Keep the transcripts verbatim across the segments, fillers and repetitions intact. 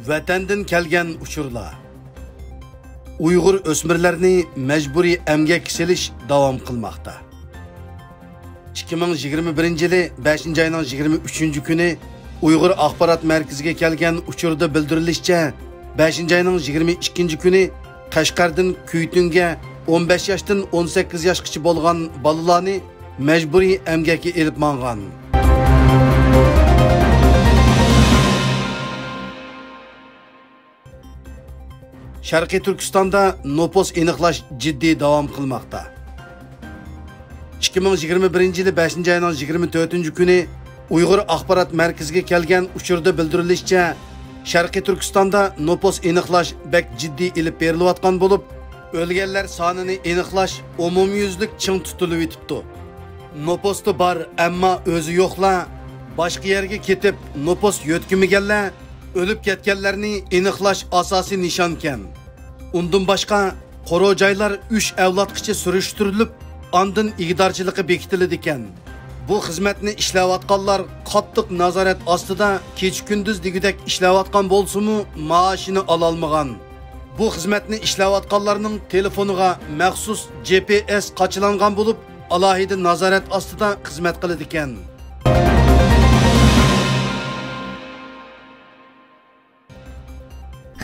ۋەتەندىن كەلگەن ئۇچۇرلار. ئۇيغۇر ئۆسمۈرلەرنى مەجبۇرىي ئەمگەككە سېلىش داۋام قىلماقتا. ئىككى مىڭ يىگىرمە بىرىنچى يىلى بەشىنچى ئاينىڭ يىگىرمە ئۈچىنچى كۈنى ئۇيغۇر ئاخبارات مەركىزىگە كەلگەن ئۇچۇردا بىلدۈرۈلۈشىچە، بەشىنچى ئاينىڭ يىگىرمە ئىككىنچى كۈنى قەشقەردىن كۈيتۈنگە ئون بەش ياشتىن ئون سەككىز ياشقىچە بولغان بالىلارنى مەجبۇرىي ئەمگەككە ئېلىپ ماڭغان. شەرقىي تۈركىستاندا نوپۇس ئېنىقلاش جىددىي داۋام قىلماقتا. ئىككى مىڭ يىگىرمە بىرىنچى يىلى بەشىنچى ئاينىڭ يىگىرمە تۆتىنچى كۈنى ئۇيغۇر ئاخبارات مەركىزىگە كەلگەن ئۇچۇردا بىلدۈرۈلۈشىچە، شەرقىي تۈركىستاندا نوپۇس ئېنىقلاش بەك جىددىي ئېلىپ بېرىلىۋاتقان بولۇپ، ئۆلگەنلەر سانىنى ئېنىقلاش ئومۇميۈزلۈك چىڭ تۇتۇلۇۋېتىپتۇ. نوپۇستا بار، ئەمما ئۆزى يوقلار، باشقا يەرگە كېتىپ نوپۇس يۆتكىمىگەنلەر، ئۆلۈپ كەتكەنلەرنى ئېنىقلاش ئاساسىي نىشانكەن. ئۇندىن باشقا، قورۇ جايلار ئۈچ ئەۋلادقىچە سۈرۈشتۈرۈلۈپ، ئاندىن ئىگىدارچىلىقى بېكىتىلىدىكەن. بۇ خىزمەتنى ئىشلەۋاتقانلار قاتتىق نازارەت ئاستىدا كېچە-كۈندۈز دېگۈدەك ئىشلەۋاتقان بولسىمۇ، مائاشىنى ئالالمىغان. بۇ خىزمەتنى ئىشلەۋاتقانلارنىڭ تېلېفونىغا مەخسۇس جى پى ئېس قاچىلانغان بولۇپ، ئالاھىدە نازارەت ئاستىدا خىزمەت قىلىدىكەن.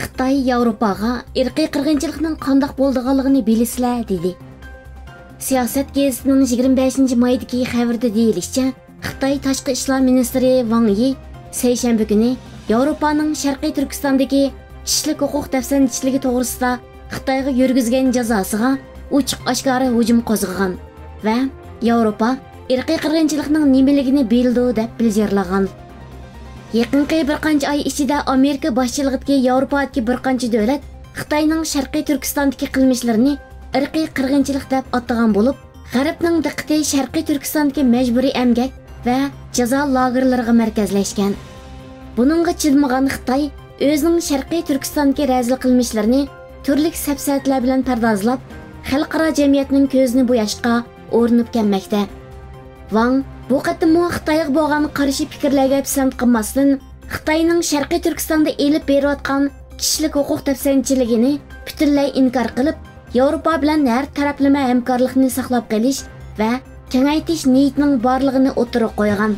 خىتاي ياۋروپاغا ئىرقىي قىرغىنچىلىقنىڭ قانداق بولىدىغانلىقىنى بىلىسىلەر، دېدى. سىياسەت گېزىتىنىڭ يىگىرمە بەشىنچى مايدىكى خەۋىرىدە دېيىلىشىچە، خىتاي تاشقى ئىشلار مىنىستىرى ۋاڭ يى سەيشەنبە كۈنى ياۋروپانىڭ شەرقىي تۈركىستاندىكى كىشىلىك ھوقۇق دەپسەندىچىلىكى توغرىسىدا خىتايغا يۈرگۈزگەن جازاسىغا ئوچۇق-ئاشكارا ھۇجۇم قوزغىغان ۋە ياۋروپا ئىرقىي قىرغىنچىلىقنىڭ نېمىلىكىنى بىلىدۇ دەپ بىلجىرلىغان. يېقىنقى بىر قانچە ئاي ئىچىدە ئامېرىكا باشچىلىقىدىكى ياۋروپادىكى بىر قانچە دۆلەت خىتاينىڭ شەرقىي تۈركىستاندىكى قىلمىشلىرىنى ئىرقىي قىرغىنچىلىق دەپ ئاتىغان بولۇپ، غەربنىڭ دىققىتى شەرقىي تۈركىستاندىكى مەجبۇرىي ئەمگەك ۋە جازا لاگېرلىرىغا مەركەزلەشكەن. بۇنىڭغا چىدىمىغان خىتاي ئۆزىنىڭ شەرقىي تۈركىستاندىكى رەزىل قىلمىشلىرىنى تۈرلۈك سەپسەتىلەر بىلەن پەردازلاپ، خەلقئارا جەمئىيەتنىڭ كۆزىنى بوياشقا ئۇرۇنۇپ كەلمەكتە. ۋاڭ بۇ قېتىممۇ خىتايغا بولغان قارشى پىكىرلەرگە پىسەنت قىلماستىن، خىتاينىڭ شەرقىي تۈركىستاندا ئېلىپ بېرىۋاتقان كىشىلىك ھوقۇق دەپسەندىچىلىكىنى پۈتۈنلەي ئىنكار قىلىپ، ياۋروپا بىلەن ھەر تەرەپلىمە ھەمكارلىقنى ساقلاپ قېلىش ۋە كېڭەيتىش نىيىتىنىڭ بارلىقىنى ئوتتۇرىغا قويغان.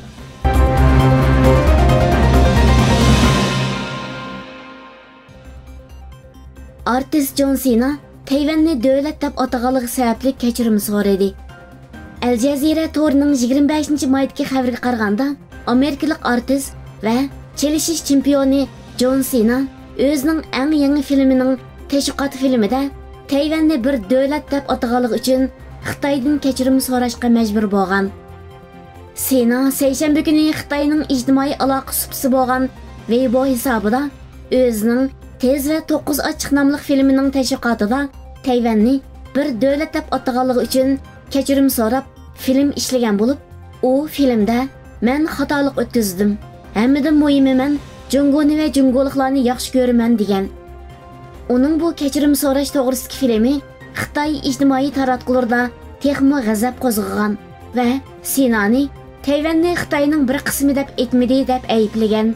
ئارتىس جون سىنا تەيۋەننى دۆلەت دەپ ئاتىغانلىقى سەۋەبلىك كەچۈرۈم سورىدى. ئەل جەزىرە تورىنىڭ يىگىرمە بەشىنچى مايدىكى خەۋىرىگە قارىغاندا، ئامېرىكىلىق ئارتىس ۋە چېلىشىش چېمپىيونى جون سىنا ئۆزىنىڭ ئەڭ يېڭى فىلمىنىڭ تەشۋىقات فىلمىدە تەيۋەننى بىر دۆلەت دەپ ئاتىغانلىقى ئۈچۈن خىتايدىن كەچۈرۈم سوراشقا مەجبۇر بولغان. سىنا سەيشەنبە كۈنى خىتاينىڭ ئىجتىمائىي ئالاقە سۇپىسى بولغان ۋېيبو ھېسابىدا ئۆزىنىڭ تېز ۋە توققۇز ئاچچىق ناملىق فىلمىنىڭ تەشۋىقاتىدا تەيۋەننى بىر دۆلەت دەپ ئاتىغانلىقى ئۈچۈن كەچۈرۈم سوراپ، فىلىم ئىشلىگەن بولۇپ، ئۇ فىلىمدە «مەن خاتالىق ئۆتكۈزدۈم. ھەممىدىن مۇھىمى، مەن جۇڭگونى ۋە جۇڭگولۇقلارنى ياخشى كۆرىمەن» دېگەن. ئۇنىڭ بۇ كەچۈرۈم سوراش توغرىسىدىكى فىلىمى خىتاي ئىجتىمائىي تاراتقۇلىرىدا تېخىمۇ غەزەپ قوزغىغان ۋە سىنانى تەيۋەننى خىتاينىڭ بىر قىسمى دەپ ئېيتمىدى دەپ ئەيىبلىگەن.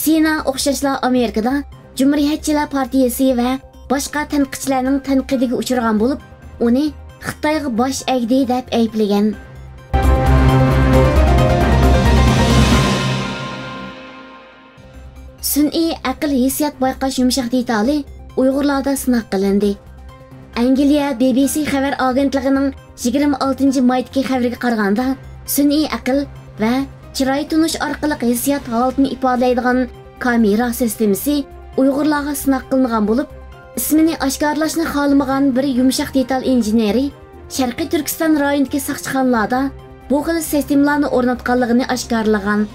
سىنا ئوخشاشلا ئامېرىكىدا جۇمھۇرىيەتچىلەر پارتىيىسى ۋە باشقا تەنقىدچىلەرنىڭ تەنقىدىگە ئۇچرىغان بولۇپ، ئۇنى خىتايغا باش ئەگدى دەپ ئەيىبلىگەن. سۈنئىي ئەقىل ھېسسىيات بايقاش يۇمشاق دېتالى ئۇيغۇرلاردا سىناق قىلىندى. ئەنگلىيە بى بى سى خەۋەر ئاگېنتلىقىنىڭ يىگىرمە ئالتىنچى مايدىكى خەۋىرىگە قارىغاندا، سۈنئىي ئەقىل ۋە چىراي تونۇش ئارقىلىق ھېسسىيات ھالىتىنى ئىپادىلەيدىغان كامېرا سىستېمىسى ئۇيغۇرلارغا سىناق قىلىنغان بولۇپ، ئىسمىنى ئاشكارىلاشنى خالىمىغان بىر يۇمشاق دېتال ئىنژېنېرى شەرقىي تۈركىستان رايونىدىكى ساقچىخانىلاردا بۇ خىل سىستېمىلارنى ئورناتقانلىقىنى ئاشكارىلىغان.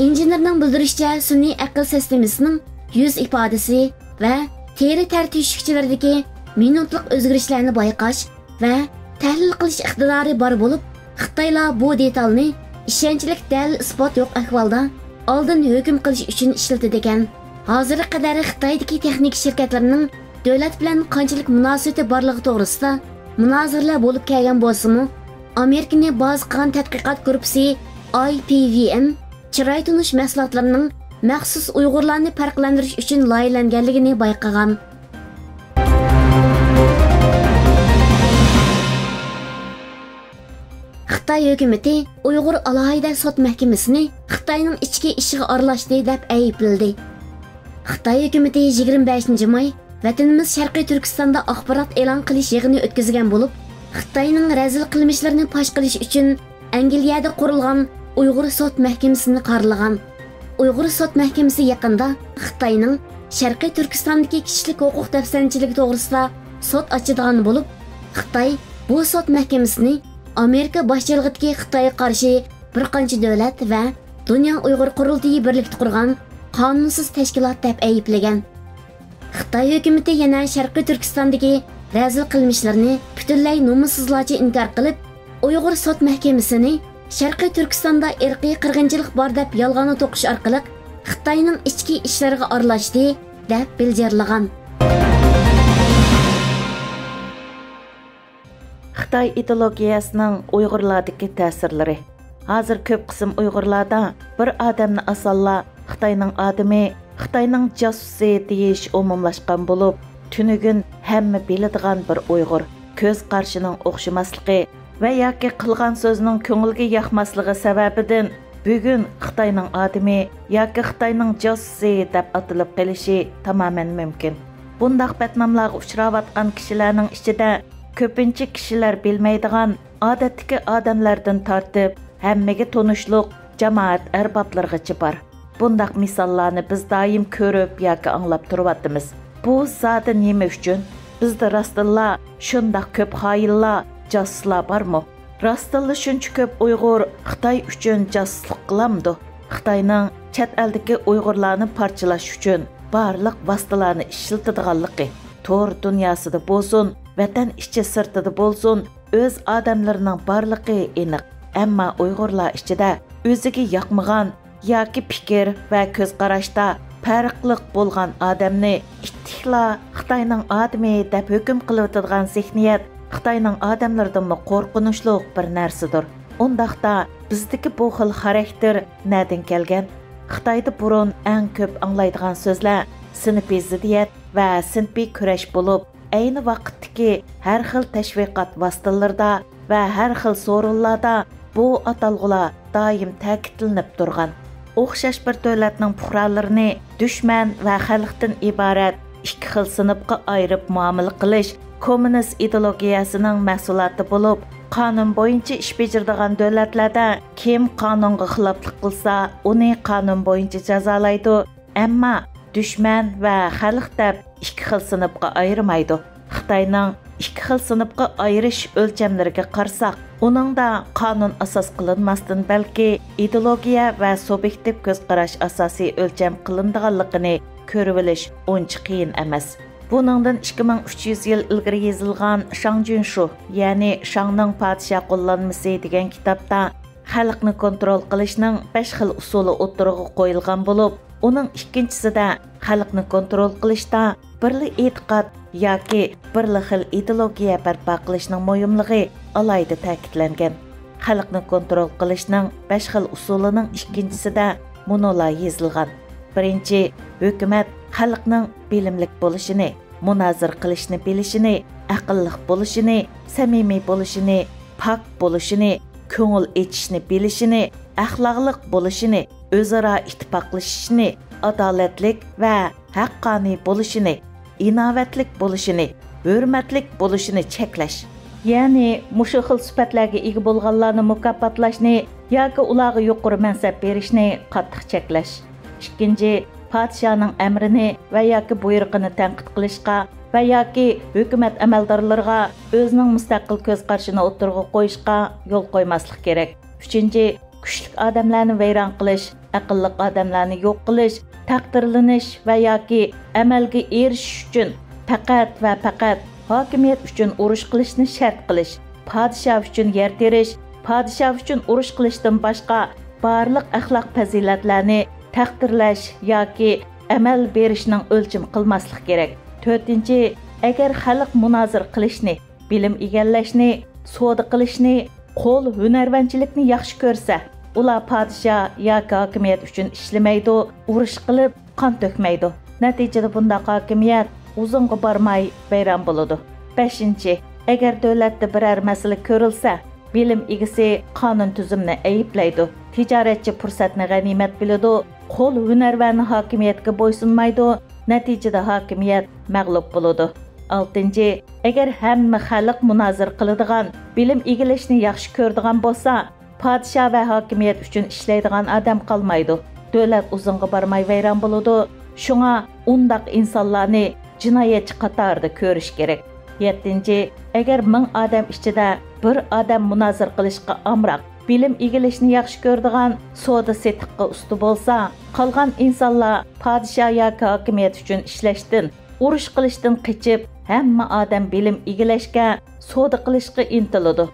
ئىنژېنېرنىڭ بىلدۈرۈشىچە، سۈنئىي ئەقىل سىستېمىسىنىڭ يۈز ئىپادىسى ۋە تېرە تەر تۆشۈكچىلىرىدىكى مىنۇتلۇق ئۆزگىرىشلەرنى بايقاش ۋە تەھلىل قىلىش ئىقتىدارى بار بولۇپ، خىتايلار بۇ دېتالنى ئىشەنچلىك دەلىل-ئىسپات يوق ئەھۋالدا ئالدىن ھۆكۈم قىلىش ئۈچۈن ئىشلىتىدىكەن. ھازىرغا قەدەر خىتايدىكى تېخنىكا شىركەتلىرىنىڭ دۆلەت بىلەن قانچىلىك مۇناسىۋىتى بارلىقى توغرىسىدا مۇنازىرىلەر بولۇپ كەلگەن بولسىمۇ، ئامېرىكىنى بازا قىلغان تەتقىقات گۇرۇپپىسى ئاي پى ۋى ئېم چىراي تونۇش مەھسۇلاتلىرىنىڭ مەخسۇس ئۇيغۇرلارنى پەرقلەندۈرۈش ئۈچۈن لايىھەلەنگەنلىكىنى بايقىغان. خىتاي ھۆكۈمىتى ئۇيغۇر ئالاھىدە سوت مەھكىمىسىنى خىتاينىڭ ئىچكى ئىشىغا ئارىلاشتى دەپ ئەيىبلىدى. خىتاي ھۆكۈمىتى يىگىرمە بەشىنچى ماي ۋەتىنىمىز شەرقىي تۈركىستاندا ئاخبارات ئېلان قىلىش يىغىنى ئۆتكۈزگەن بولۇپ، خىتاينىڭ رەزىل قىلمىشلىرىنى پاش قىلىش ئۈچۈن ئەنگلىيەدە قۇرۇلغان ئۇيغۇر سوت مەھكىمىسىنى قارىلىغان. ئۇيغۇر سوت مەھكىمىسى يېقىندا خىتاينىڭ شەرقىي تۈركىستاندىكى كىشىلىك ھوقۇق دەپسەندىچىلىكى توغرىسىدا سوت ئاچىدىغان بولۇپ، خىتاي بۇ سوت مەھكىمىسىنى ئامېرىكا باشچىلىقىدىكى خىتايغا قارشى بىر قانچە دۆلەت ۋە دۇنيا ئۇيغۇر قۇرۇلتىيى بىرلىكتە قۇرغان قانۇنسىز تەشكىلات دەپ ئەيىبلىگەن. خىتاي ھۆكۈمىتى يەنە شەرقىي تۈركىستاندىكى رەزىل قىلمىشلىرىنى پۈتۈنلەي نومۇسسىزلارچە ئىنكار قىلىپ، ئۇيغۇر سوت مەھكىمىسىنى شەرقىي تۈركىستاندا ئىرقىي قىرغىنچىلىق بار دەپ يالغانغا توقۇش ئارقىلىق خىتاينىڭ ئىچكى ئىشلىرىغا ئارىلاشتى دەپ بىلجىرلىغان. خىتاي ئىدېئولوگىيەسىنىڭ ئۇيغۇرلاردىكى تەسىرلىرى. ھازىر كۆپ قىسىم ئۇيغۇرلاردا بىر ئادەمنى ئاسانلا خىتاينىڭ ئادىمى، خىتاينىڭ جاسۇسى دېيىش ئومۇملاشقان بولۇپ، تۈنۈگۈن ھەممە بىلىدىغان بىر ئۇيغۇر كۆز قارىشىنىڭ ئوخشىماسلىقى ۋە ياكى قىلغان سۆزىنىڭ كۆڭۈلگە ياقماسلىقى سەۋەبىدىن بۈگۈن خىتاينىڭ ئادىمى ياكى خىتاينىڭ جاسۇسى دەپ ئاتىلىپ قېلىشى تامامەن مۇمكىن. بۇنداق بەتناملارغا ئۇچراۋاتقان كىشىلەرنىڭ ئىچىدە كۆپىنچە كىشىلەر بىلمەيدىغان ئادەتتىكى ئادەملەردىن تارتىپ، ھەممىگە تونۇشلۇق جامائەت ئەربابلىرىغىچە بار. بۇنداق مىساللارنى بىز دائىم كۆرۈپ ياكى ئاڭلاپ تۇرۇۋاتىمىز. بۇ زادى نېمە ئۈچۈن؟ بىزدە راستتىنلا شۇنداق كۆپ خائىنلار، جاسۇسلار بارمۇ؟ راستتىنلا شۇنچە كۆپ ئۇيغۇر خىتاي ئۈچۈن جاسۇسلۇق قىلامدۇ؟ خىتاينىڭ چەت ئەلدىكى ئۇيغۇرلارنى پارچىلاش ئۈچۈن بارلىق ۋاسىتىلارنى ئىشلىتىدىغانلىقى، تور دۇنياسىدا بولسۇن، ۋەتەن ئىچى سىرتىدا بولسۇن، ئۆز ئادەملىرىنىڭ بارلىقى ئېنىق. ئەمما ئۇيغۇرلار ئىچىدە ئۆزىگە ياقمىغان ياكى پىكىر ۋە كۆز قاراشتا پەرقلىق بولغان ئادەمنى ئىتتىكلا خىتاينىڭ ئادىمى دەپ ھۆكۈم قىلىۋېتىدىغان زېھنىيەت خىتاينىڭ ئادەملىرىدىنمۇ قورقۇنچلۇق بىر نەرسىدۇر. ئۇنداقتا بىزدىكى بۇ خىل خاراكتېر نەدىن كەلگەن؟ خىتايدا بۇرۇن ئەڭ كۆپ ئاڭلايدىغان سۆزلەر سىنىپىي زىددىيەت ۋە سىنىپىي كۈرەش بولۇپ، ئەينى ۋاقىتتىكى ھەر خىل تەشۋىقات ۋاسىتىلىرىدا ۋە ھەر خىل سورۇنلاردا بۇ ئاتالغۇلار دائىم تەكىتلىنىپ تۇرغان. ئوخشاش بىر دۆلەتنىڭ پۇقرالىرىنى دۈشمەن ۋە خەلقتىن ئىبارەت ئىككى خىل سىنىپقا ئايرىپ مۇئامىلە قىلىش كوممۇنىست ئىدېئولوگىيەسىنىڭ مەھسۇلاتى بولۇپ، قانۇن بويىچە ئىش بېجىرىدىغان دۆلەتلەردە كىم قانۇنغا خىلاپلىق قىلسا، ئۇنى قانۇن بويىچە جازالايدۇ. ئەمما دۈشمەن ۋە خەلق دەپ ئىككى خىل سىنىپقا ئايرىمايدۇ. خىتاينىڭ ئىككى خىل سىنىپقا ئايرىش ئۆلچەملىرىگە قارىساق، ئۇنىڭدا قانۇن ئاساس قىلىنماستىن، بەلكى ئىدېئولوگىيە ۋە سۇبيېكتىپ كۆز قاراش ئاساسىي ئۆلچەم قىلىنىدىغانلىقىنى كۆرۈۋېلىش ئۇنچە قىيىن ئەمەس. بۇنىڭدىن ئىككى مىڭ ئۈچ يۈز يىل ئىلگىرى يېزىلغان شاڭ جۈنشۇ، يەنى شاڭنىڭ پادىشاھ قوللانمىسى دېگەن كىتابتا خەلقنى كونترول قىلىشنىڭ بەش خىل ئۇسۇلى ئوتتۇرىغا قويۇلغان بولۇپ، ئۇنىڭ ئىككىنچىسىدە خەلقنى كونترول قىلىشتا بىرلا ئېتىقاد ياكى بىرلا خىل ئىدېئولوگىيە بەرپا قىلىشنىڭ مۇھىملىقى ئالاھىدە تەكىتلەنگەن. خەلقنى كونترول قىلىشنىڭ بەش خىل ئۇسۇلىنىڭ ئىككىنچىسىدە مۇنۇلار يېزىلغان. بىرىنچى، ھۆكۈمەت خەلقنىڭ بىلىملىك بولۇشىنى، مۇنازىرە قىلىشنى بىلىشىنى، ئەقىللىق بولۇشىنى، سەمىمىي بولۇشىنى، پاك بولۇشىنى، كۆڭۈل ئېچىشنى بىلىشىنى، ئەخلاقلىق بولۇشىنى، ئۆزئارا ئىتتىپاقلىشىشنى، ئادالەتلىك ۋە ھەققانىي بولۇشىنى، ئىناۋەتلىك بولۇشىنى، ھۆرمەتلىك بولۇشىنى چەكلەش. يەنى مۇشۇ خىل سۈپەتلەرگە ئىگە بولغانلارنى مۇكاپاتلاشنى ياكى ئۇلارغا يۇقىرى مەنسەپ بېرىشنى قاتتىق چەكلەش. ئىككىنچى، پادىشاھنىڭ ئەمرىنى ۋە ياكى بۇيرۇقىنى تەنقىد قىلىشقا ۋە ياكى ھۆكۈمەت ئەمەلدارلىرىغا ئۆزىنىڭ مۇستەقىل كۆز قارىشىنى ئوتتۇرىغا قويۇشقا يول قويماسلىق كېرەك. ئۈچىنچى، كۈچلۈك ئادەملەرنى ۋەيران قىلىش، ئەقىللىق ئادەملەرنى يوق قىلىش، تەقدىرلىنىش ۋە ياكى ئەمەلگە ئېرىشىش ئۈچۈن پەقەت ۋە پەقەت ھاكىمىيەت ئۈچۈن ئۇرۇش قىلىشنى شەرت قىلىش، پادىشاھ ئۈچۈن يەر تېرىش، پادىشاھ ئۈچۈن ئۇرۇش قىلىشتىن باشقا بارلىق ئەخلاق پەزىلەتلەرنى تەقدىرلەش ياكى ئەمەل بېرىشنىڭ ئۆلچىمى قىلماسلىق كېرەك. تۆتىنچى، ئەگەر خەلق مۇنازىرە قىلىشنى، بىلىم ئىگىلەشنى، سودا قىلىشنى، قول ھۈنەرۋەنچىلىكنى ياخشى كۆرسە، ئۇلار پادىشاھ ياكى ھاكىمىيەت ئۈچۈن ئىشلىمەيدۇ، ئۇرۇش قىلىپ، قان تۆكمەيدۇ. نەتىجىدە بۇنداق ھاكىمىيەت ئۇزۇنغا بارماي ۋەيران بولىدۇ. بەشىنچى، ئەگەر دۆلەتتە بىرەر مەسىلە كۆرۈلسە، بىلىم ئىگىسى قانۇن تۈزۈمنى ئەيىبلەيدۇ، تىجارەتچى پۇرسەتنى غەنىيمەت بىلىدۇ، قول ھۈنەرۋەن ھاكىمىيەتكە بويسۇنمايدۇ، نەتىجىدە ھاكىمىيەت مەغلۇپ بولىدۇ. ئالتىنچى، ئەگەر ھەممە خەلق مۇنازىرە قىلىدىغان، بىلىم ئىگىلەشنى ياخشى كۆرىدىغان بولسا، پادىشاھ ۋە ھاكىمىيەت ئۈچۈن ئىشلەيدىغان ئادەم قالمايدۇ. دۆلەت ئۇزۇنغا بارماي ۋەيران بولىدۇ. شۇڭا ئۇنداق ئىنسانلارنى جىنايەتچى قاتارىدا كۆرۈش كېرەك. يەتتىنچى، ئەگەر مىڭ ئادەم ئىچىدە بىر ئادەم مۇنازىرە قىلىشقا ئامراق، بىلىم ئىگىلەشنى ياخشى كۆرىدىغان، سودا سېتىققا ئۇستا بولسا، قالغان ئىنسانلار پادىشاھ ياكى ھاكىمىيەت ئۈچۈن ئىشلەشتىن، ئۇرۇش قىلىشتىن قېچىپ، ھەممە ئادەم بىلىم ئىگىلەشكە، سودا قىلىشقا ئىنتىلىدۇ.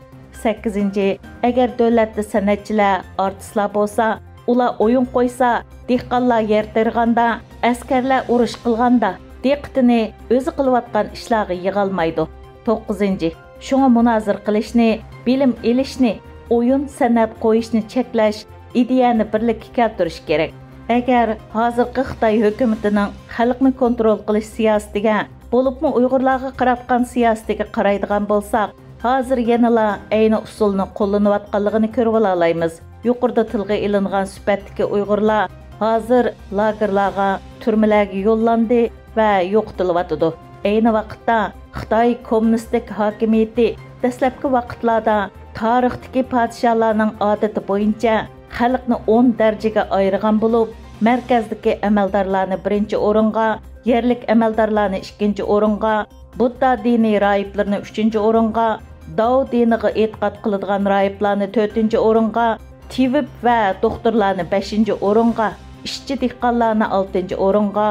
سەككىزىنچى، ئەگەر دۆلەتتە سەنئەتچىلەر، ئارتىسلار بولسا، ئۇلار ئويۇن قويسا، دېھقانلار يەر تېرىغاندا، ئەسكەرلەر ئۇرۇش قىلغاندا، دىققىتىنى ئۆزى قىلىۋاتقان ئىشلارغا يىغالمايدۇ. توققۇزىنچى، شۇڭا مۇنازىرە قىلىشنى، بىلىم ئېلىشنى، ئويۇن، سەنئەت قويۇشنى چەكلەش، ئىدىيەنى بىرلىككە كەلتۈرۈش كېرەك. ئەگەر ھازىرقى خىتاي ھۆكۈمىتىنىڭ خەلقنى كونترول قىلىش سىياسىتىگە، بولۇپمۇ ئۇيغۇرلارغا قاراپقان سىياسىتىگە قارايدىغان بولساق، ھازىر يەنىلا ئەينى ئۇسۇلنى قوللىنىۋاتقانلىقىنى كۆرۈۋالالايمىز. يۇقىرىدا تىلغا ئېلىنغان سۈپەتتىكى ئۇيغۇرلار ھازىر لاگېرلارغا، تۈرمىلەرگە يوللاندى ۋە يوقىتىلىۋاتىدۇ. ئەينى ۋاقىتتا خىتاي كوممۇنىستىك ھاكىمىيىتى دەسلەپكى ۋاقىتلاردا تارىختىكى پادىشاھلارنىڭ ئادىتى بويىچە خەلقنى ئون دەرىجىگە ئايرىغان بولۇپ، مەركەزدىكى ئەمەلدارلارنى بىرىنچى ئورۇنغا، يەرلىك ئەمەلدارلارنى ئىككىنچى ئورۇنغا، بۇددا دىنى راھىبلىرىنى ئۈچىنچى ئورۇنغا، داۋ دىنىغا ئېتىقاد قىلىدىغان راھىبلارنى تۆتىنچى ئورۇنغا، تېۋىپ ۋە دوختۇرلارنى بەشىنچى ئورۇنغا، ئىشچى دېھقانلارنى ئالتىنچى ئورۇنغا،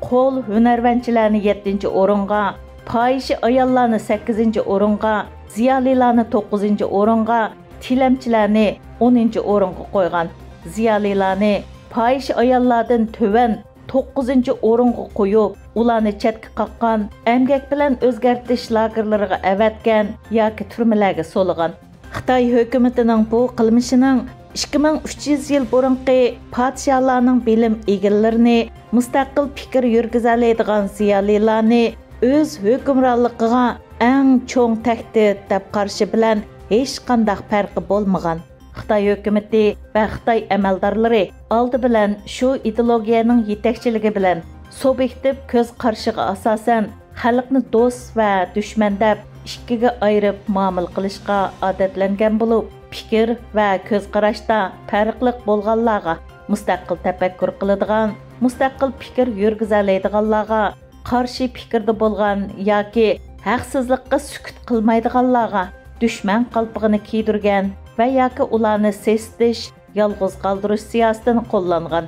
قول ھۈنەرۋەنچىلەرنى يەتتىنچى ئورۇنغا، پاھىشە ئاياللارنى سەككىزىنچى ئورۇنغا، زىيالىيلارنى توققۇزىنچى ئورۇنغا، تىلەمچىلەرنى ئونىنچى ئورۇنغا قويغان. زىيالىيلارنى پاھىشە ئاياللاردىن تۆۋەن توققۇزىنچى ئورۇنغا قويۇپ، ئۇلارنى چەتكە قاققان، ئەمگەك بىلەن ئۆزگەرتىش لاگېرلىرىغا ئەۋەتكەن ياكى تۈرمىلەرگە سولىغان. خىتاي ھۆكۈمىتىنىڭ بۇ قىلمىشىنىڭ ئىككى مىڭ ئۈچ يۈز يىل بۇرۇنقى پادىشاھلارنىڭ بىلىم ئىگىلىرىنى، مۇستەقىل پىكىر يۈرگۈزەلەيدىغان زىيالىيلارنى ئۆز ھۆكۈمرانلىقىغا ئەڭ چوڭ تەھدىت دەپ قارىشى بىلەن ھېچقانداق پەرقى بولمىغان. خىتاي ھۆكۈمىتى ۋە خىتاي ئەمەلدارلىرى ئالدى بىلەن شۇ ئىدېئولوگىيەنىڭ يېتەكچىلىكى بىلەن سۇبيېكتىپ كۆز قارىشىغا ئاساسەن خەلقنى دوست ۋە دۈشمەن دەپ ئىككىگە ئايرىپ مۇئامىلە قىلىشقا ئادەتلەنگەن بولۇپ، پىكىر ۋە كۆز قاراشتا پەرقلىق بولغانلارغا، مۇستەقىل تەپەككۇر قىلىدىغان، مۇستەقىل پىكىر يۈرگۈزەلەيدىغانلارغا، قارشى پىكىردە بولغان ياكى ھەقسىزلىققا سۈكۈت قىلمايدىغانلارغا دۈشمەن قالپىقىنى كىيدۈرگەن ۋە ياكى ئۇلارنى سېسىتىش، يالغۇز قالدۇرۇش سىياسىتىنى قوللانغان.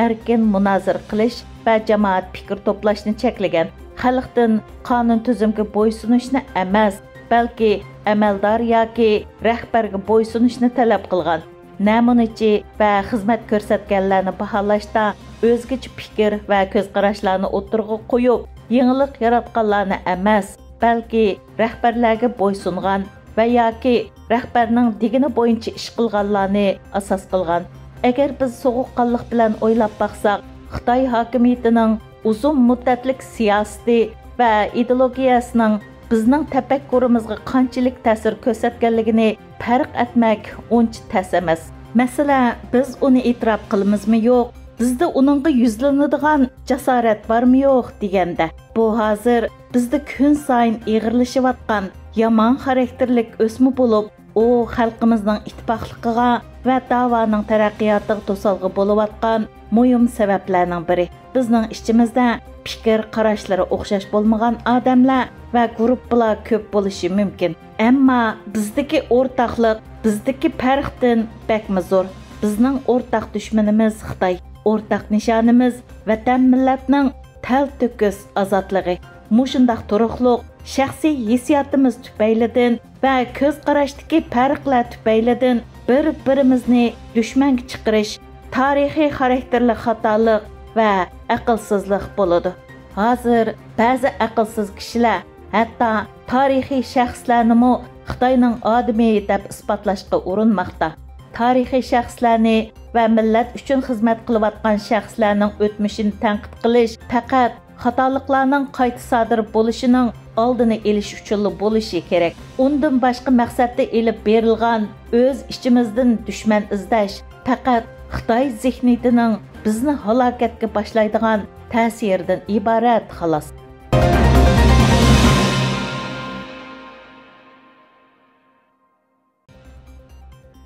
ئەركىن مۇنازىرە قىلىش ۋە جامائەت پىكىر توپلاشنى چەكلىگەن. خەلقتىن قانۇن تۈزۈمگە بويسۇنۇشنى ئەمەس، بەلكى ئەمەلدار ياكى رەھبەرگە بويسۇنۇشنى تەلەپ قىلغان. نەمۇنىچى ۋە خىزمەت كۆرسەتكەنلەرنى باھالاشتا ئۆزگىچە پىكىر ۋە كۆز قاراشلارنى ئوتتۇرىغا قويۇپ، يېڭىلىق ياراتقانلارنى ئەمەس، بەلكى رەھبەرلەرگە بويسۇنغان ۋە ياكى رەھبەرنىڭ دېگىنى بويىچە ئىش قىلغانلارنى ئاساس قىلغان. ئەگەر بىز سوغۇققانلىق بىلەن ئويلاپ باقساق، خىتاي ھاكىمىيىتىنىڭ ئۇزۇن مۇددەتلىك سىياسىتى ۋە ئىدېئولوگىيەسىنىڭ بىزنىڭ تەپەككۇرىمىزغا قانچىلىك تەسىر كۆرسەتكەنلىكىنى پەرق ئەتمەك ئۇنچە تەس ئەمەس. مەسىلە، بىز ئۇنى ئېتىراپ قىلىمىزمۇ يوق، بىزدە ئۇنىڭغا يۈزلىنىدىغان جاسارەت بارمۇ يوق دېگەندە، بۇ ھازىر بىزدە كۈنسايىن ئېغىرلىشىۋاتقان يامان خاراكتېرلىك ئۆسمە بولۇپ، ئۇ خەلقىمىزنىڭ ئىتتىپاقلىقىغا ۋە داۋانىڭ تەرەققىياتىغا توسالغۇ بولۇۋاتقان مۇھىم سەۋەبلەرنىڭ بىرى. بىزنىڭ ئىچىمىزدە پىكىر قاراشلىرى ئوخشاش بولمىغان ئادەملەر ۋە گۇرۇپپىلار كۆپ بولۇشى مۇمكىن. ئەمما بىزدىكى ئورتاقلىق، بىزدىكى پەرقتىن بەكمۇ زور. بىزنىڭ ئورتاق دۈشمىنىمىز خىتاي. ئورتاق نىشانىمىز ۋەتەن مىللەتنىڭ تەلتۆكۈس ئازادلىقى. مۇشۇنداق تۇرۇقلۇق شەخسىي ھېسسىياتىمىز تۈپەيلىدىن ۋە كۆز قاراشتىكى پەرقلەر تۈپەيلىدىن بىر-بىرىمىزنى دۈشمەنگە چىقىرىش تارىخىي خاراكتېرلىك خاتالىق ۋە ئەقىلسىزلىق بولىدۇ. ھازىر بەزى ئەقىلسىز كىشىلەر ھەتتا تارىخىي شەخسلەرنىمۇ خىتاينىڭ ئادىمى دەپ ئىسپاتلاشقا ئۇرۇنماقتا. تارىخىي شەخسلەرنى ۋە مىللەت ئۈچۈن خىزمەت قىلىۋاتقان شەخسلەرنىڭ ئۆتمۈشىنى تەنقىد قىلىش پەقەت خاتالىقلارنىڭ قايتا سادىر بولۇشىنىڭ ئالدىنى ئېلىش ئۈچۈنلا بولۇشى كېرەك. ئۇندىن باشقا مەقسەتتە ئېلىپ بېرىلغان ئۆز ئىچىمىزدىن دۈشمەن ئىزدەش پەقەت خىتاي زېھنىيىتىنىڭ بىزنى ھالاكەتكە باشلايدىغان تەسىرىدىن ئىبارەت، خالاس.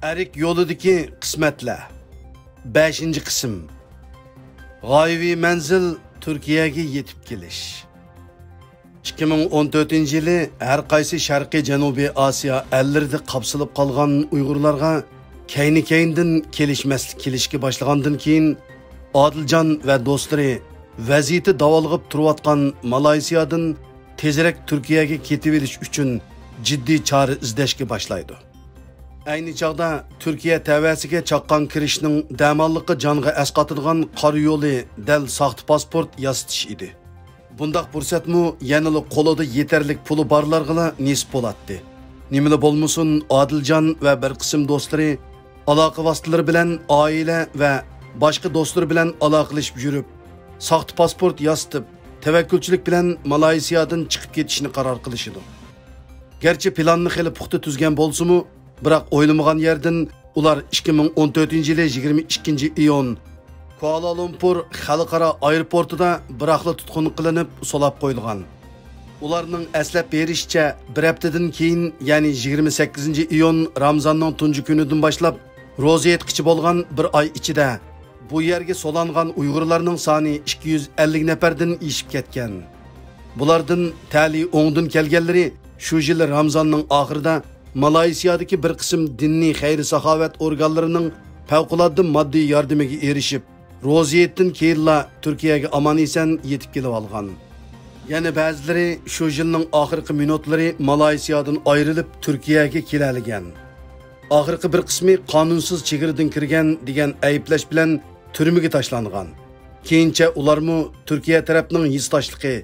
ئەرك يولىدىكى قىسمەتلەر. بەشىنچى قىسىم. غايىۋى مەنزىل، تۈركىيەگە يېتىپ كېلىش. ئىككى مىڭ ئون تۆتىنچى يىلى ھەر قايسى شەرقىي جەنۇبىي ئاسىيا ئەللىرىدە قاپسىلىپ قالغان ئۇيغۇرلارغا كەينى-كەينىدىن كېلىشمەسلىك كېلىشكە باشلىغاندىن كېيىن، ئادىلجان ۋە دوستلىرى ۋەزىيىتى داۋالغىپ تۇرۇۋاتقان مالايسىيادىن تېزرەك تۈركىيەگە كېتىۋېلىش ئۈچۈن جىددىي چارە ئىزدەشكە باشلايدۇ. ئەينى چاغدا تۈركىيە تەۋەسىگە چاققان كىرىشنىڭ دەماللىقى جانغا ئەسقاتىدىغان قارا يولى دەل ساختا پاسپورت ياسىتىش ئىدى. بۇنداق پۇرسەتمۇ يەنىلا قولىدا يېتەرلىك پۇلى بارلارغىلا نېسىپ بولاتتى. نېمىلا بولمىسۇن، ئادىلجان ۋە بىر قىسىم دوستلىرى ئالاقە ۋاسىتىلىرى بىلەن ئائىلە ۋە باشقا دوستلىرى بىلەن ئالاقىلىشىپ يۈرۈپ، ساختا پاسپورت ياسىتىپ، تەۋەككۈلچىلىك بىلەن مالايسىيادىن چىقىپ كېتىشنى قارار قىلىشىدۇ. گەرچە پىلاننى خېلى پۇختا تۈزگەن بولسىمۇ، بىراق ئويلىمىغان يەردىن ئۇلار ئىككى مىڭ ئون تۆتىنچى يىلى يىگىرمە ئىككىنچى ئىيۇن كۇئالالۇمپۇر خەلقئارا ئايروپورتىدا بىراقلا تۇتقۇن قىلىنىپ، سولاپ قويۇلغان. ئۇلارنىڭ ئەسلەپ بېرىشىچە، بىر ھەپتىدىن كېيىن، يەنى يىگىرمە سەككىزىنچى ئىيۇن رامزاننىڭ تۇنجى كۈنىدىن باشلاپ، روزا ھېيتقىچە بولغان بىر ئاي ئىچىدە بۇ يەرگە سولانغان ئۇيغۇرلارنىڭ سانى ئىككى يۈز ئەللىك نەپەردىن ئېشىپ كەتكەن. بۇلاردىن تەلىيى ئوڭدىن كەلگەنلىرى شۇ يىلى رامزاننىڭ ئاخىرىدا مالايسىيادىكى بىر قىسىم دىنىي خەير-ساخاۋەت ئورگانلىرىنىڭ پەۋقۇلئاددە ماددىي ياردىمىگە ئېرىشىپ، روزا ھېيتتىن كېيىنلا تۈركىيەگە ئامان-ئېسەن يېتىپ كېلىۋالغان. يەنە بەزىلىرى شۇ يىلنىڭ ئاخىرقى مىنۇتلىرى مالايسىيادىن ئايرىلىپ، تۈركىيەگە كېلەلىگەن. ئاخىرقى بىر قىسمى قانۇنسىز چېگرىدىن كىرگەن دېگەن ئەيىبلەش بىلەن تۈرمىگە تاشلانغان. كېيىنچە ئۇلارمۇ تۈركىيە تەرەپنىڭ ھېسداشلىقى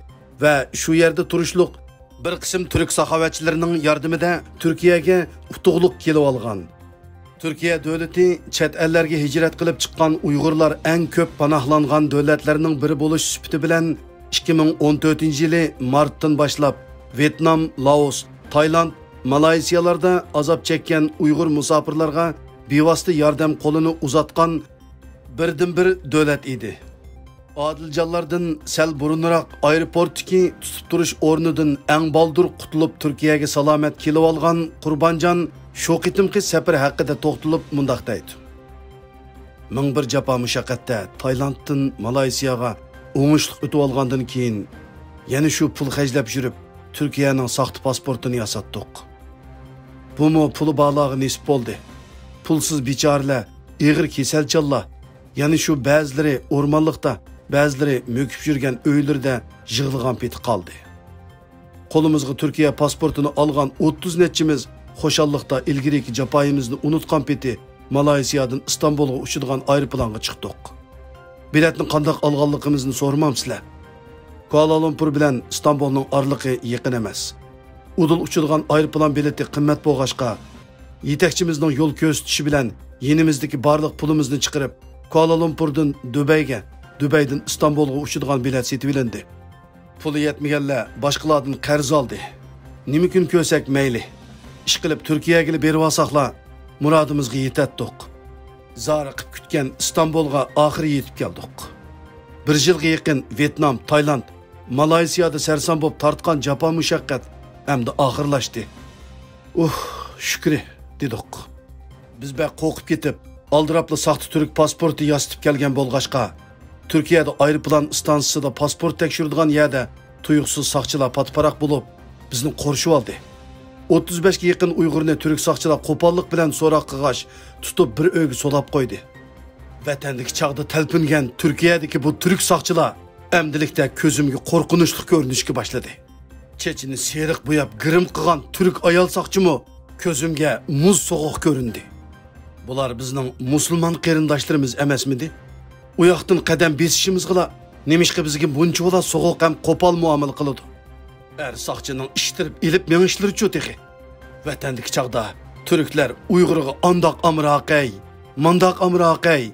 ۋە شۇ يەردە تۇرۇشلۇق بىر قىسىم تۈرك ساخاۋەتچىلىرىنىڭ ياردىمىدە تۈركىيەگە ئۇتۇقلۇق كېلىۋالغان. تۈركىيە دۆلىتى چەت ئەللەرگە ھىجرەت قىلىپ چىققان ئۇيغۇرلار ئەڭ كۆپ پاناھلانغان دۆلەتلەرنىڭ بىرى بولۇش سۈپىتى بىلەن، ئىككى مىڭ ئون تۆتىنچى يىلى مارتتىن باشلاپ ۋيېتنام، لائوس، تايلاند، مالايسىيالاردا ئازاب چەككەن ئۇيغۇر مۇساپىرلارغا بىۋاسىتە ياردەم قولىنى ئۇزاتقان بىردىنبىر دۆلەت ئىدى. ئادىلجانلاردىن سەل بۇرۇنراق ئايروپورتتىكى تۇتۇپ تۇرۇش ئورنىدىن ئەڭ بالدۇر قۇتۇلۇپ تۈركىيەگە سالامەت كېلىۋالغان قۇربانجان شۇ قېتىمقى سەپىرى ھەققىدە توختىلىپ مۇنداق دەيدۇ. مىڭ بىر جاپا مۇشەققەتتە تايلاندتىن مالايسىياغا ئوڭۇشلۇق ئۆتۈۋالغاندىن كېيىن، يەنە شۇ پۇل خەجلەپ يۈرۈپ، تۈركىيەنىڭ ساختا پاسپورتىنى ياساتتۇق. بۇمۇ پۇلى بارلارغا نېسىپ بولدى. پۇلسىز بىچارىلەر، ئېغىر كېسەلچانلار، يەنە شۇ بەزىلىرى ئورمانلىقتا، بەزىلىرى مۆكۈپ يۈرگەن ئۆيلىرىدە يىغلىغان پېتى قالدى. قولىمىزغا تۈركىيە پاسپورتىنى ئالغان ئوتتۇز نەچچىمىز خۇشاللىقتا ئىلگىرىكى جاپايىمىزنى ئۇنۇتقان پېتى مالايسىيادىن ئىستانبۇلغا ئۇچىدىغان ئايروپىلانغا چىقتۇق. بېلەتنى قانداق ئالغانلىقىمىزنى سورىمامسىلەر؟ كۇئالالۇمپۇر بىلەن ئىستانبۇلنىڭ ئارىلىقى يېقىن ئەمەس. ئۇدۇل ئۇچىدىغان ئايروپىلان بېلىتى قىممەت بولغاچقا، يېتەكچىمىزنىڭ يول كۆرسىتىشى بىلەن يېنىمىزدىكى بارلىق پۇلىمىزنى چىقىرىپ، كۇئالالۇمپۇردىن دۇبەيگە، دۇبەيدىن ئىستانبۇلغا ئۇچىدىغان بېلەت سېتىۋېلىندى. پۇلى يەتمىگەنلەر باشقىلاردىن قەرز ئالدى. نېمە كۈن كۆرسەك مەيلى. ئىشقىلىپ تۈركىيەگىلا بېرىۋالساقلا، مۇرادىمىزغا يېتەتتۇق. زارىقىپ كۈتكەن ئىستانبۇلغا ئاخىرى يېتىپ كەلدۇق. بىر يىلغا يېقىن ۋيېتنام، تايلاند، مالايسىيادا سەرسان بولۇپ تارتقان جاپا مۇشەققەت ئەمدى ئاخىرلاشتى. ئۇھ، شۈكرى، دېدۇق. بىز بەك قورقۇپ كېتىپ، ئالدىراپلا ساختا تۈرك پاسپورتى ياسىتىپ كەلگەن بولغاچقا، تۈركىيەدە ئايروپىلان ئىستانسىسىدا پاسپورت تەكشۈرىدىغان يەردە تۇيۇقسىز ساقچىلار پاتىپاراق بولۇپ، بىزنى قورشىۋالدى. ئوتتۇز بەشكە يېقىن ئۇيغۇرنى تۈرك ساقچىلار قوپاللىق بىلەن سوراق قىلغاچ، تۇتۇپ بىر ئۆيگە سولاپ قويدى. ۋەتەندىكى چاغدا تەلپۈنگەن تۈركىيەدىكى بۇ تۈرك ساقچىلار ئەمدىلىكتە كۆزۈمگە قورقۇنچلۇق كۆرۈنۈشكە باشلىدى. چېچىنى سېرىق بوياپ گىرىم قىلغان تۈرك ئايال ساقچىمۇ كۆزۈمگە مۇز سوغۇق كۆرۈندى. بۇلار بىزنىڭ مۇسۇلمان قېرىنداشلىرىمىز ئەمەسمىدى؟ ئۇياقتىن قەدەم بېسىشىمىزغىلا نېمىشقا بىزگە بۇنچىۋالا سوغۇق ھەم قوپال مۇئامىلە قىلىدۇ؟ ئەر ساقچىنىڭ ئىشتىرىپ ئېلىپ مېڭىشلىرىچۇ تېخى؟ ۋەتەندىكى چاغدا تۈركلەر ئۇيغۇرغا ئانداق ئامراقەي، مانداق ئامراقەي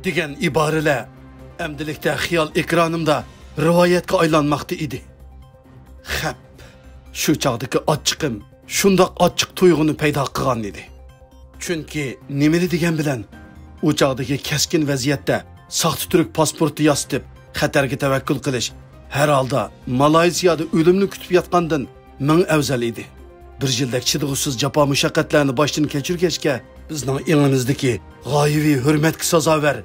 دېگەن ئىبارىلەر ئەمدىلىكتە خىيال ئېكرانىمدا رىۋايەتكە ئايلانماقتا ئىدى. خەپ، شۇ چاغدىكى ئاچچىقىم شۇنداق ئاچچىق تۇيغۇنى پەيدا قىلغان ئىدى. چۈنكى نېمىنى دېگەن بىلەن، ئۇ چاغدىكى كەسكىن ۋەزىيەتتە ساختا تۈرك پاسپورتى ياسىتىپ، خەتەرگە تەۋەككۈل قىلىش، ھەر ھالدا مالايسىيادا ئۆلۈمنى كۈتۈپ ياتقاندىن مىڭ ئەۋزەل ئىدى. بىر يىلدەك چىدىغۇسىز جاپا-مۇشەققەتلەرنى باشتىن كەچۈرگەچكە، بىزنىڭ ئېڭىمىزدىكى غايىۋى ھۆرمەتكە سازاۋەر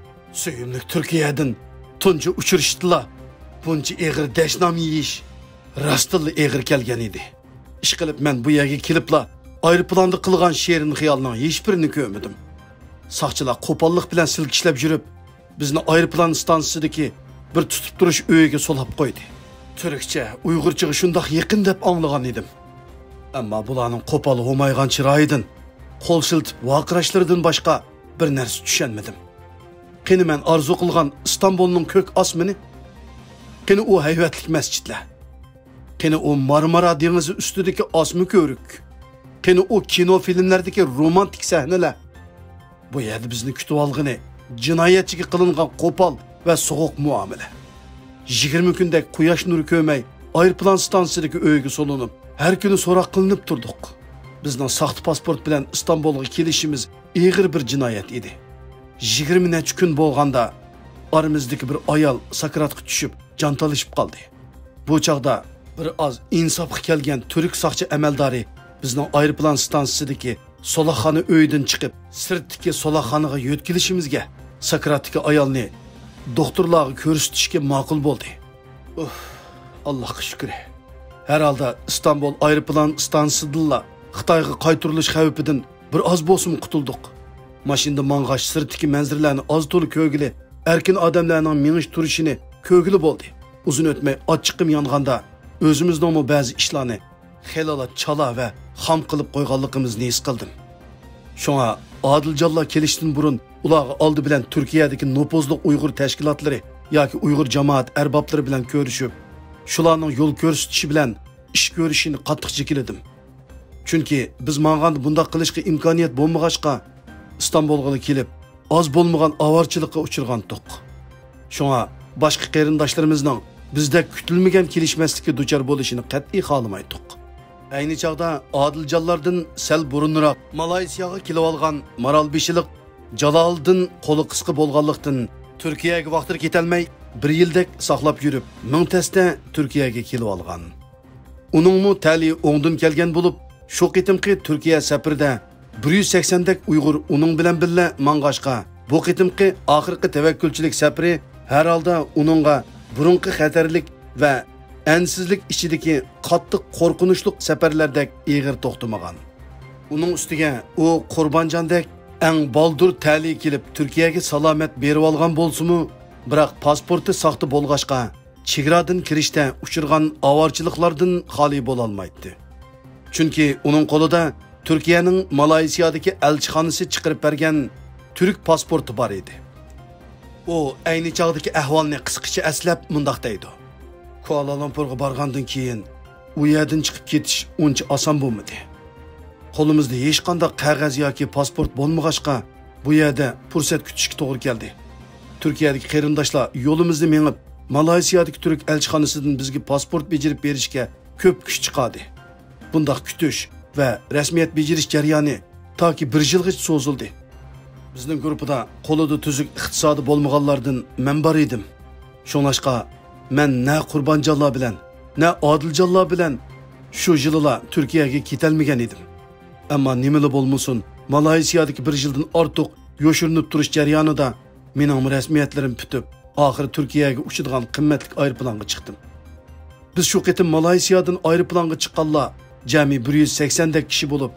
سۆيۈملۈك تۈركىيەدىن تۇنجى ئۇچرىشىشتىلا بۇنچە ئېغىر دەشنام يېيىش راستتىنلا ئېغىر كەلگەن ئىدى. ئىشقىلىپ، مەن بۇ يەرگە كېلىپلا ئايروپىلاندا قىلغان شېرىن خىيالنىڭ ھېچبىرىنى كۆرمىدىم. ساقچىلار قوپاللىق بىلەن سىلكىشلەپ يۈرۈپ، بىزنى ئايروپىلان ئىستانسىسىدىكى بىر تۇتۇپ تۇرۇش ئۆيىگە سولاپ قويدى. تۈركچە، ئۇيغۇرچىغا شۇنداق يېقىن دەپ ئاڭلىغان ئىدىم. ئەمما بۇلارنىڭ قوپال ھومايغان چىرايىدىن، قول شىلتىپ ۋارقىراشلىرىدىن باشقا بىر نەرسە چۈشەنمىدىم. قېنى مەن ئارزۇ قىلغان ئىستانبۇلنىڭ كۆك ئاسمىنى؟ قېنى ئۇ ھەيۋەتلىك مەسچىتلەر؟ قېنى ئۇ مارمارا دېڭىزى ئۈستىدىكى ئاسما كۆۋرۈك؟ قېنى ئۇ كىنو فىلىملەردىكى رومانتىك سەھنىلەر؟ بۇ يەردە بىزنى كۈتۈۋالغىنى جىنايەتچىگە قىلىنغان قوپال ۋە سوغۇق مۇئامىلە. يىگىرمە كۈندەك قۇياش نۇرى كۆرمەي، ئايروپىلان ستانسىسىدىكى ئۆيگە سولىنىپ، ھەر كۈنى سوراق قىلىنىپ تۇردۇق. بىزنىڭ ساختا پاسپورت بىلەن ئىستانبۇلغا كېلىشىمىز ئېغىر بىر جىنايەت ئىدى. يىگىرمە نەچچە كۈن بولغاندا، ئارىمىزدىكى بىر ئايال ساكراتقا چۈشۈپ، جان تالىشىپ قالدى. بۇ چاغدا بىر ئاز ئىنساپقا كەلگەن تۈرك ساقچى ئەمەلدارى بىزنىڭ ئايروپىلان ستانسىسىدىكى سولاقخانا ئۆيىدىن چىقىپ، سىرتتىكى سولاقخانىغا يۆتكىلىشىمىزگە، ساكراتتىكى ئايالنى دوختۇرلارغا كۆرسىتىشكە ماقۇل بولدى. ئۇھ، ئاللاھقا شۈكرى. ھەر ھالدا ئىستانبۇل ئايروپىلان ئىستانسىسىدىنلا خىتايغا قايتۇرۇلۇش خەۋپىدىن بىر ئاز بولسىمۇ قۇتۇلدۇق. ماشىنىدا ماڭغاچ سىرتتىكى مەنزىرىلەرنى ئاز-تولا كۆرگىلى، ئەركىن ئادەملەرنىڭ مېڭىش تۇرۇشىنى كۆرگىلى بولدى. ئۇزۇن ئۆتمەي ئاچچىقىم يانغاندا، ئۆزىمىزنىڭمۇ بەزى ئىشلارنى خېلىلا چالا ۋە خام قىلىپ قويغانلىقىمىزنى ھېس قىلدىم. شۇڭا ئادىلجانلار كېلىشتىن بۇرۇن ئۇلارغا ئالدى بىلەن تۈركىيەدىكى نوپۇزلۇق ئۇيغۇر تەشكىلاتلىرى ياكى ئۇيغۇر جامائەت ئەربابلىرى بىلەن كۆرۈشۈپ، شۇلارنىڭ يول كۆرسىتىشى بىلەن ئىش كۆرۈشىنى قاتتىق جېكىلىدىم. چۈنكى بىز ماڭغاندا بۇنداق قىلىشقا ئىمكانىيەت بولمىغاچقا، ئىستانبۇلغىلا كېلىپ، ئاز بولمىغان ئاۋارىچىلىققا ئۇچرىغانتۇق. شۇڭا باشقا قېرىنداشلىرىمىزنىڭ بىزدەك كۈتۈلمىگەن كېلىشمەسلىككە دۇچار بولۇشىنى قەتئىي خالىمايتتۇق. ئەينى چاغدا ئادىلجانلاردىن سەل بۇرۇنراق مالايسىياغا كېلىۋالغان مارالبېشىلىق جالالىدىن قولى قىسقا بولغانلىقتىن، تۈركىيەگە ۋاقتىدا كېتەلمەي، بىر يىلدەك ساقلاپ يۈرۈپ، مىڭ تەستە تۈركىيەگە كېلىۋالغان. ئۇنىڭمۇ تەلىيى ئوڭدىن كەلگەن بولۇپ، شۇ قېتىمقى تۈركىيە سەپىرىدە بىر يۈز سەكسەندەك ئۇيغۇر ئۇنىڭ بىلەن بىللە ماڭغاچقا، بۇ قېتىمقى ئاخىرقى تەۋەككۈلچىلىك سەپىرى ھەر ھالدا ئۇنىڭغا بۇرۇنقى خەتەرلىك ۋە ئەنسىزلىك ئىچىدىكى قاتتىق قورقۇنچلۇق سەپەرلەردەك ئېغىر توختىمىغان. ئۇنىڭ ئۈستىگە ئۇ قۇربانجاندەك ئەڭ بالدۇر تەلىيى كېلىپ، تۈركىيەگە سالامەت بېرىۋالغان بولسىمۇ، بىراق پاسپورتى ساختا بولغاچقا، چېگرادىن كىرىشتە ئۇچرىغان ئاۋارىچىلىقلاردىن خالىي بولالمايتتى. چۈنكى ئۇنىڭ قولىدا تۈركىيەنىڭ مالايسىيادىكى ئەلچىخانىسى چىقىرىپ بەرگەن تۈرك پاسپورتى بار ئىدى. ئۇ ئەينى چاغدىكى ئەھۋالنى قىسقىچە ئەسلەپ مۇنداق دەيدۇ: كۇئالالۇمپۇرغا بارغاندىن كېيىن، ئۇ يەردىن چىقىپ كېتىش ئۇنچە ئاسان بولمىدى. قولىمىزدا ھېچقانداق قەغەز ياكى پاسپورت بولمىغاچقا، بۇ يەردە پۇرسەت كۈتۈشكە توغرا كەلدى. تۈركىيەدىكى قېرىنداشلار يولىمىزنى مېڭىپ، مالايسىيادىكى تۈرك ئەلچىخانىسىدىن بىزگە پاسپورت بېجىرىپ بېرىشكە كۆپ كۈچ چىقاردى. بۇنداق كۈتۈش ۋە رەسمىيەت بېجىرىش جەريانى تاكى بىر يىلغىچە سوزۇلدى. بىزنىڭ گۇرۇپپىدا قولىدا تۈزۈك ئىقتىسادى بولمىغانلاردىن مەن بار ئىدىم. شۇڭلاشقا، مەن نە قۇربانجانلار بىلەن، نە ئادىلجانلار بىلەن شۇ يىلىلا تۈركىيەگە كېتەلمىگەن ئىدىم. ئەمما نېمىلا بولمىسۇن، مالايسىيادىكى بىر يىلدىن ئارتۇق يوشۇرۇنۇپ تۇرۇش جەريانىدا مېنىڭمۇ رەسمىيەتلىرىم پۈتۈپ، ئاخىرى تۈركىيەگە ئۇچىدىغان قىممەتلىك ئايروپىلانغا چىقتىم. بىز شۇ قېتىم مالايسىيادىن ئايروپىلانغا چىققانلار جەمئىي بىر يۈز سەكسەندەك كىشى بولۇپ،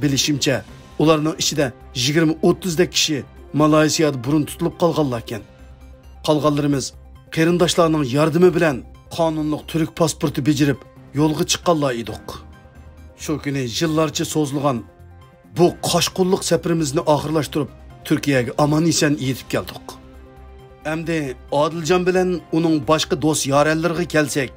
بىلىشىمچە، ئۇلارنىڭ ئىچىدە يىگىرمە ئوتتۇزدەك كىشى مالايسىيادا بۇرۇن تۇتۇلۇپ قالغانلاركەن. قالغانلىرىمىز قېرىنداشلارنىڭ ياردىمى بىلەن قانۇنلۇق تۈرك پاسپورتى بېجىرىپ، يولغا چىققانلار ئىدۇق. شۇ كۈنى يىللارچە سوزۇلغان بۇ قاچقۇنلۇق سەپىرىمىزنى ئاخىرلاشتۇرۇپ، تۈركىيەگە ئامان-ئېسەن يېتىپ كەلدۇق. ئەمدى ئادىلجان بىلەن ئۇنىڭ باشقا دوست-يارەنلىرىگە كەلسەك،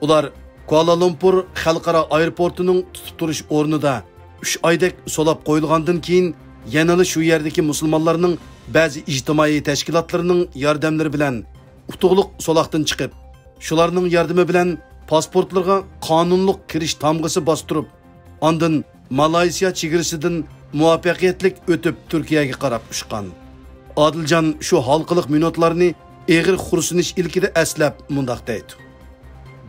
ئۇلار كۇئالالۇمپۇر خەلقئارا ئايروپورتىنىڭ تۇتۇپ تۇرۇش ئورنىدا ئۈچ ئايدەك سولاپ قويۇلغاندىن كېيىن، يەنىلا شۇ يەردىكى مۇسۇلمانلارنىڭ بەزى ئىجتىمائىي تەشكىلاتلىرىنىڭ ياردەملىرى بىلەن ئۇتۇقلۇق سولاقتىن چىقىپ، شۇلارنىڭ ياردىمى بىلەن پاسپورتلىرىغا قانۇنلۇق كىرىش تامغىسى باستۇرۇپ، ئاندىن مالايسىيا چېگرىسىدىن مۇۋەپپەقىيەتلىك ئۆتۈپ تۈركىيەگە قاراپ ئۇچقان. ئادىلجان شۇ ھالقىلىق مىنۇتلارنى ئېغىر خورسىنىش ئىلكىدە ئەسلەپ مۇنداق دەيدۇ: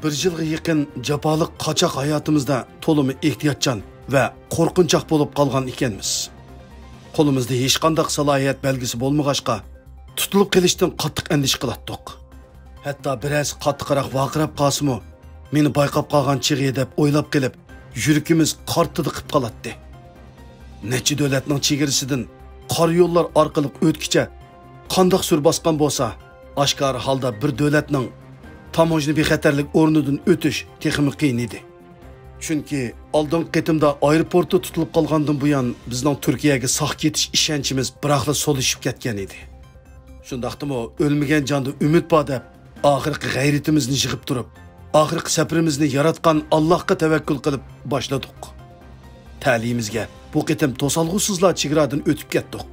بىر يىلغا يېقىن جاپالىق قاچاق ھاياتىمىزدا تولىمۇ ئېھتىياتچان ۋە قورقۇنچاق بولۇپ قالغان ئىكەنمىز. قولىمىزدا ھېچقانداق سالاھىيەت بەلگىسى بولمىغاچقا، تۇتۇلۇپ قېلىشتىن قاتتىق ئەندىشە قىلاتتۇق. ھەتتا بىرەرسى قاتتىقراق ۋارقىراپ قالسىمۇ، مېنى بايقاپ قالغان چېغى دەپ ئويلاپ قېلىپ، يۈرىكىمىز قارتىدى قىپ قالاتتى. نەچچە دۆلەتنىڭ چېگرىسىدىن قارا يوللار ئارقىلىق ئۆتكۈچە، قانداق سۈر باسقان بولسا، ئاشكارا ھالدا بىر دۆلەتنىڭ تاموژنا بىخەتەرلىك ئورنىدىن ئۆتۈش تېخىمۇ قىيىن ئىدى. چۈنكى ئالدىنقى قېتىمدا ئايروپورتتا تۇتۇلۇپ قالغاندىن بۇيان، بىزنىڭ تۈركىيەگە ساق كېتىش ئىشەنچىمىز بىراقلا سولىشىپ كەتكەن ئىدى. شۇنداقتىمۇ، ئۆلمىگەن جاندا ئۈمىد بار دەپ، ئاخىرقى غەيرىتىمىزنى يىغىپ تۇرۇپ، ئاخىرقى سەپىرىمىزنى ياراتقان ئاللاھقا تەۋەككۈل قىلىپ باشلىدۇق. تەلىيىمىزگە بۇ قېتىم توسالغۇسىزلا چېگرادىن ئۆتۈپ كەتتۇق.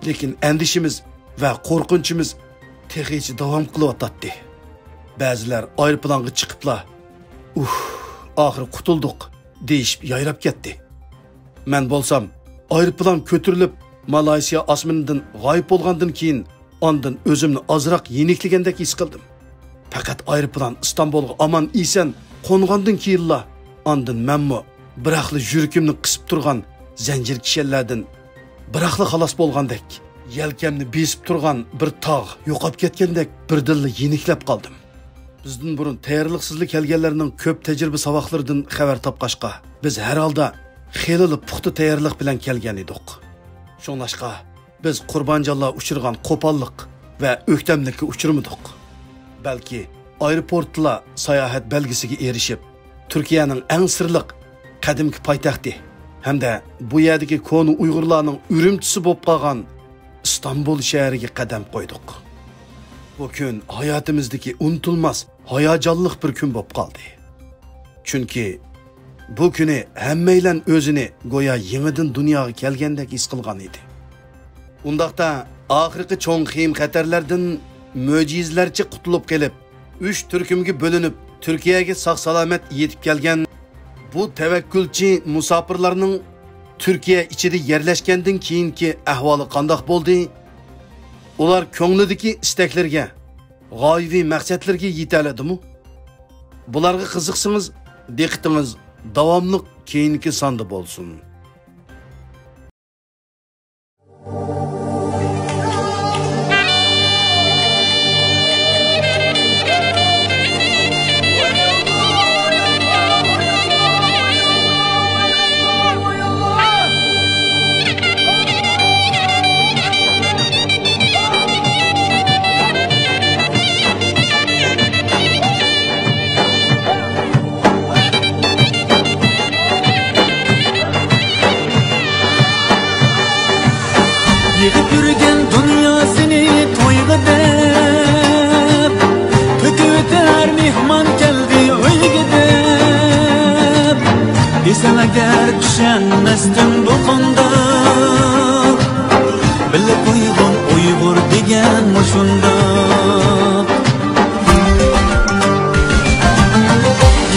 لېكىن ئەندىشىمىز ۋە قورقۇنچىمىز تېخىچە داۋام قىلىۋاتاتتى. بەزىلەر ئايروپىلانغا چىقىپلا، «ئۇھ، ئاخىرى قۇتۇلدۇق» دېيىشىپ يايراپ كەتتى. مەن بولسام، ئايروپىلان كۆتۈرۈلۈپ، مالايسىيا ئاسمىنىدىن غايىب بولغاندىن كېيىن، ئاندىن ئۆزۈمنى ئازراق يېنىكلىگەندەك ھېس قىلدىم. پەقەت ئايروپىلان ئىستانبۇلغا ئامان-ئېسەن قونغاندىن كېيىنلا، ئاندىن مەنمۇ بىراقلا يۈرىكىمنى قىسىپ تۇرغان زەنجىر كىشەنلەردىن بىراقلا خالاس بولغاندەك، يەلكەمنى بېسىپ تۇرغان بىر تاغ يوقاپ كەتكەندەك بىردىنلا يېنىكلەپ قالدىم. بىزدىن بۇرۇن تەييارلىقسىزلا كەلگەنلەرنىڭ كۆپ تەجرىبە-ساۋاقلىرىدىن خەۋەر تاپقاچقا، بىز ھەر ھالدا خېلىلا پۇختا تەييارلىق بىلەن كەلگەن ئىدۇق. شۇڭلاشقا، بىز قۇربانجانلار ئۇچرىغان قوپاللىق ۋە ئۆكتەملىككە ئۇچرىمىدۇق. بەلكى ئايروپورتتىلا ساياھەت بەلگىسىگە ئېرىشىپ، تۈركىيەنىڭ ئەڭ سىرلىق قەدىمكى پايتەختى ھەمدە بۇ يەردىكى كونا ئۇيغۇرلارنىڭ ئۈرۈمچىسى بولۇپ قالغان ئىستانبۇل شەھىرىگە قەدەم قويدۇق. بۇ كۈن ھاياتىمىزدىكى ئۇنتۇلماس ھاياجانلىق بىر كۈن بولۇپ قالدى. چۈنكى بۇ كۈنى ھەممەيلەن ئۆزىنى گويا يېڭىدىن دۇنياغا كەلگەندەك ھېس قىلغان ئىدى. ئۇنداقتا ئاخىرقى چوڭ خېيىم-خەتەرلەردىن مۆجىزىلەرچە قۇتۇلۇپ قېلىپ، ئۈچ تۈركۈمگە بۆلۈنۈپ، تۈركىيەگە ساق-سالامەت يېتىپ كەلگەن بۇ تەۋەككۈلچى مۇساپىرلارنىڭ تۈركىيە ئىچىدە يەرلەشكەندىن كېيىنكى ئەھۋالى قانداق بولدى؟ ئۇلار كۆڭلىدىكى ئىستەكلىرىگە، غايىۋى مەقسەتلىرىگە يېتەلىدىمۇ؟ بۇلارغا قىزىقسىڭىز، دىققىتىڭىز داۋاملىق كېيىنكى ساندا بولسۇن. يىغىپ يۈرگەن دۇنياسىنى تويغا دەپ، تۆكۈۋېتەر مېھمان كەلدى ئۆيگە دەپ. دېسەڭ ئەگەر چۈشەنمەستىن بۇ قانداق، بىللە قويغان ئۇيغۇر دېگەن مۇشۇنداق.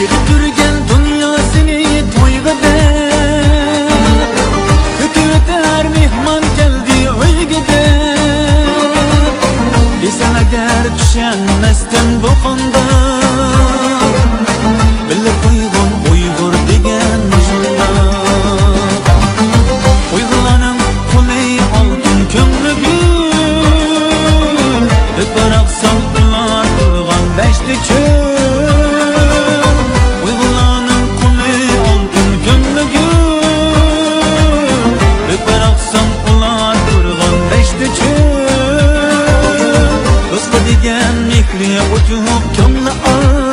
يىغىپ يۈرگەن دۇنياسىنى تويغا دەپ، كۈتۈۋېتەر مېھمان كەلدى ئۆيگە دەپ. دېسەڭ ئەگەر چۈشەنمەستىن بۇ قانداق، بىللە قويغان ئۇيغۇر دېگەن مۇشۇنداق. ئۇيغۇرلارنىڭ قولى ئالتۇن كۆڭلى گۈل، بىر پاراقسان ئۇلار تۇرغان دەشتى چۆل. ئۇيغۇرلارنىڭ قولى ئالتۇن كۆڭلى گۈل، بىر پاراقسان ئۇلار تۇرغان دەشتى چۆل. دوستقا دېگەن مېھرى ئوچۇق كۆڭلى ئاچ.